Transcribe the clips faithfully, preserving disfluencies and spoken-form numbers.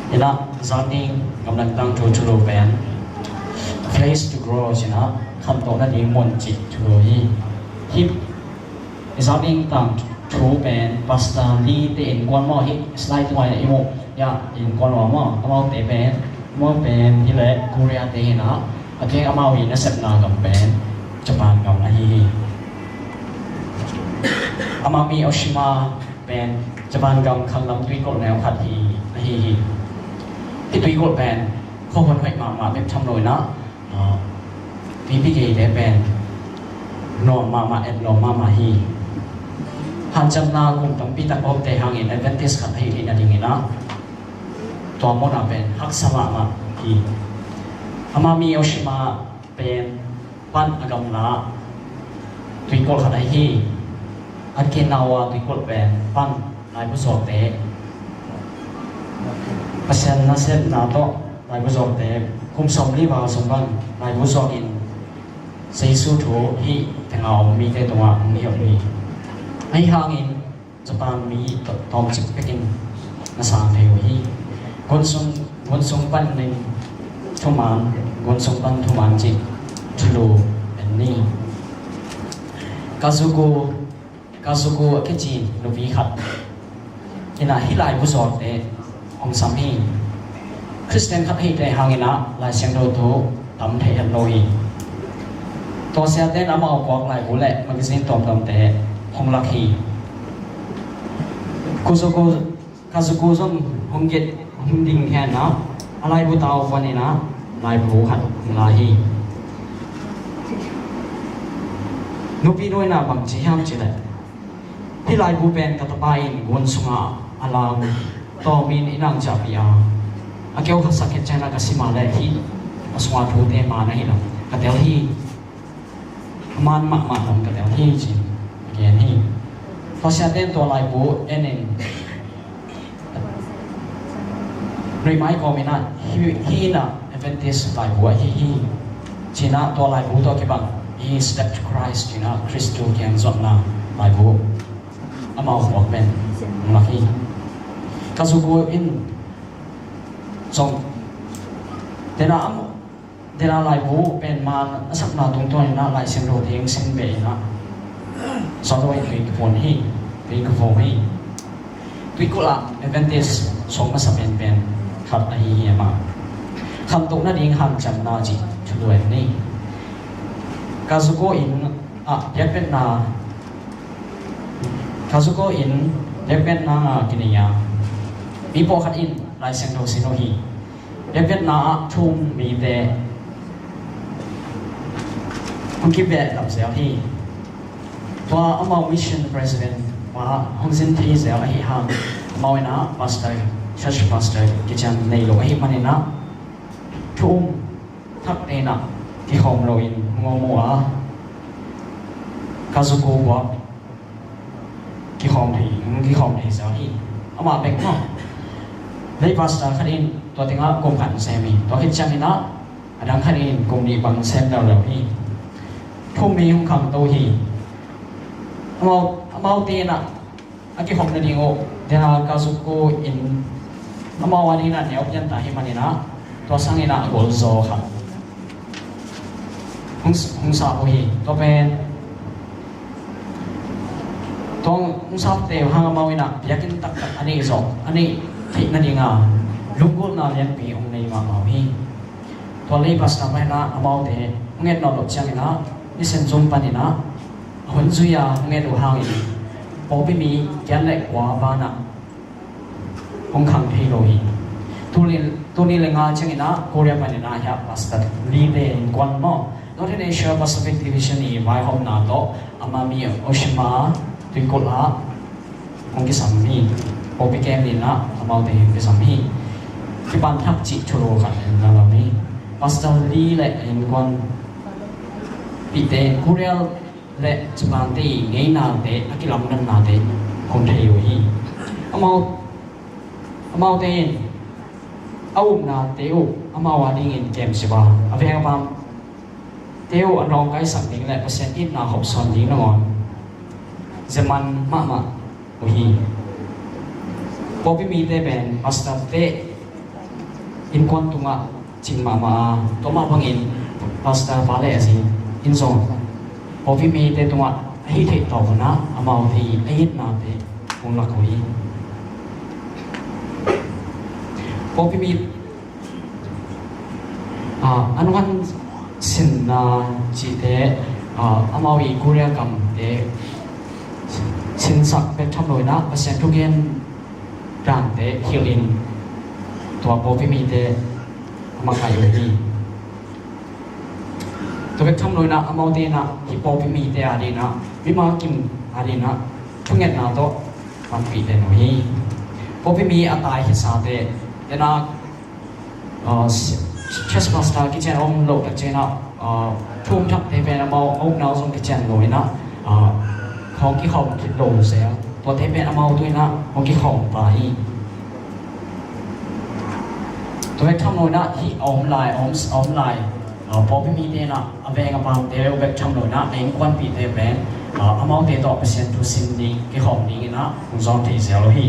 Hi-in ah, i zak ding gamdang tangthu thulu pen Place to Grow ci-in ah, khantoh nading mun cih thulu hi. Hih i zak ding tangthu pen Pastor Lee te innkuan maw, hih slide tungah i muh, ya, innkuan maw, amaute pen, amau pen hi leh Korea te hi-in ah, a keng amau i nasepna gam pen Japan gam ahi hi. Amami Oshima pen Japan gam khanlam tuikulh neu khat hi, ahi hi. Hih tuikulh pen khuahun hoih mahmah bek tham lo-in ah, ah, tuipi geite pen nuam mahmah, et nuam mahmah hi. Hanciamna kum tampi tak a omte hangin Adventist khat ahih theih nadingin ah, tua mun ah pen haksa mahmah hi. Amami Oshima pen pan a gamla tuikulh khat ahi hi. Okinawa tuikulh pen pan laibu zuakte, Pasian nasepna tawh laibu zuakte, kum sawmli val sung bang laibu zuakin Jesu thu hih tengah a om mite tungah hong hilh hi. Ahi hangin Japan mi tawmcik bekin na sang thei uh hi. Gun sung, gun sung panin thuman, gun sung pan thuman cih thulu en ni. Kazuko, Kazuko a kici nupi khat in ah hih laibu zuakte hong sam hi. Khristian khat ahih theih hangin ah Lai Siangtho thu tam thei het lo hi. Tua siate in amau puak laibu le magazine tuamtuamte hong lak hi. Kazuko, Kazuko zong hong gelh, hong ding hen ah, a laibu tau panin ah laibu khat hong la hi. Nupi nu in ah bang ci hiam cih leh, hih laibu pen ka tapa in gun sungah a la uh, tua min in hong ciahpih a, a keu khat sak khit ciangin ah ka sim a leh hih a sungah thute man ahi lo, ka tel hi. A man mahmah lam ka tel hi ci-in a gen hi. Tua siate in tua laibu en in, nuihmai kawmin ah, hih, hih in ah Adventist laibu ahi hi, ci-in ah tua laibu tawh kibang hi. Step to Christ ci-in ah, Khristu kiang zuatna laibu amau puak pen hong lak hi. Kazuko in zong, den a, den a laibu pen man a sakna tungtawn in ah Lai Siangtho theng sin beh in ah, sawt lo in tui kiphum hi, tui kiphum hi. Tuikulh ah Adventist suak masa penpen khat ahi hi amah. Khantoh nading hanciamna cih thulu en ni. Kazuko inn ah biakpiakna, Kazuko inn biakpiakna ah kinei a, mi pawlkhat in Lai Siangtho sin uh hi. Biakpiakna ah thu um mite hong kibeh lam zel hi. Tua amau mission president pa hong zin thei zel ahih hang, amau in ah pastor, church pastor kician nei lo ahih manin ah, thu um thakte in ah kikhawm loin hong om uh a, Kazuko puak kikhawm thei, hong kikhawm thei zel hi. Amah bek maw? Lay pastor khat in tua tengah kum khat sem hi. Tua khit ciangin ah a dang khat in kum nih bang sem leuleu hi. Thu um mi hong khangto hi. Amau, amaute in ah a kikhop nading uh, den a Kazuko inn, amau a dingin ah neu pian ta ahih manin ah, tua sangin ah a golzaw khat hong, hong sap uh hi. Tua pen, tua hong sapte uh hang amau in ah biakinn taktak a neih zawh, a neih theih nading a lunggulhna lianpi hong nei mahmah uh hi. Tua lay pastor pa in ah amaute hong et nawn loh ciangin ah, mission zum panin ah a hun zui a hong et uh hangin pawlpi mi giat le kua banah hong khang thei lo hi. Tuni, tuni le nga ciangin ah Korea panin ah hiah Pastor Lee te innkuan maw, Northern Asia Pacific Division i vaihawmna tawh Amami Oshima tuikulh ah hong kisam hi. Pawlpi kem in ah amaute hong kisam hi. Kipan thak cih thulu khat en la lam hi. Pastor Lee le innkuanpihte in Korea le Japan te i ngeinate, a kilamdannate hong thei uh hi. Amau, amaute in a upnate uh amau a dingin kemsip a, a veng a pamte uh a nawngkaisak ding le Pasian itna hopsawn ding nangawn zeman mahmah uh hi. Pawlpi mite pen pastorte Innkuan tungah cing mahmah a, tua mah bangin pastor pa le a zi in zong pawlpi mite tungah a hih theih tawh hun ah amaute i a itnate hong lak uh hi. Pawlpi mi, ah, a nunghan sinna cihte, ah, amau i Korea gamte sinsak bek tham lo in ah Pasian thugen dante hilhin tua pawlpi mite a makaih uh hi. Tua bek tham lo in ah amaute in ah hih pawlpi mite a dingin ah, mimal kim a dingin ah thungetna tawh panpih den uh hi. Pawlpi mi a tai khisate in ah, ah, si-, church pastor kician om loh tak ciangin ah, ah, thu um thakte pen amau a upna uh zong kician lo in ah, ah, hong kikhawm khit lo zel, tuate pen amau tu in ah hong kikhawm pah hi. Tua bek tham lo in ah hih a om lai, a om, a om lai, ah, pawlpi mite in ah a veng a pamte uh bek tham lo in ah a innkuanpihte pen, ah, amaute tawh Pasian thu sim ding, kikhawm dingin ah hong zawng thei zel uh hi.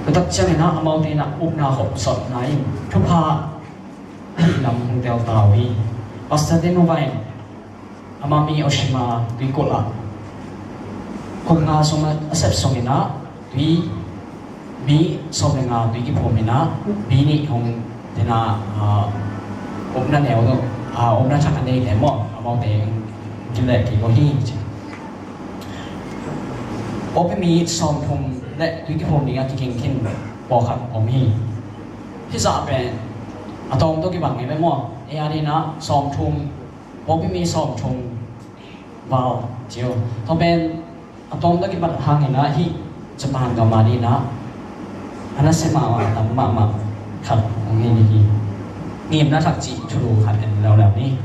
Tua tak ciangin ah amaute in ah upna khop sawtna in thupha ahih lam hong telta uh hi. Pastor Tenuva in Amami Oshima tuikulh ah kum nga sung a sep sungin ah tui, mi sawm le nga tui kiphum in ah mi nih hong, tena, ah, upna neu, ah, upna thak a neite maw, amaute kileh kik uh hi ci. Pawlpi mi sawmthum le tui kiphum ding a kiging khin pawlkhat om hi. Hih zah pen a tawm tawh kibang hi ve maw. Ei a dingin ah sawmthum, pawlpi mi sawmthum val ci uh. Tua pen a tawm tawh kibang hangin ah hih Japan gam a dingin ah a nasia mahmah, a tam mahmah khat hong hi hi. Ngimna thak cih thulu khat en leuleu ni.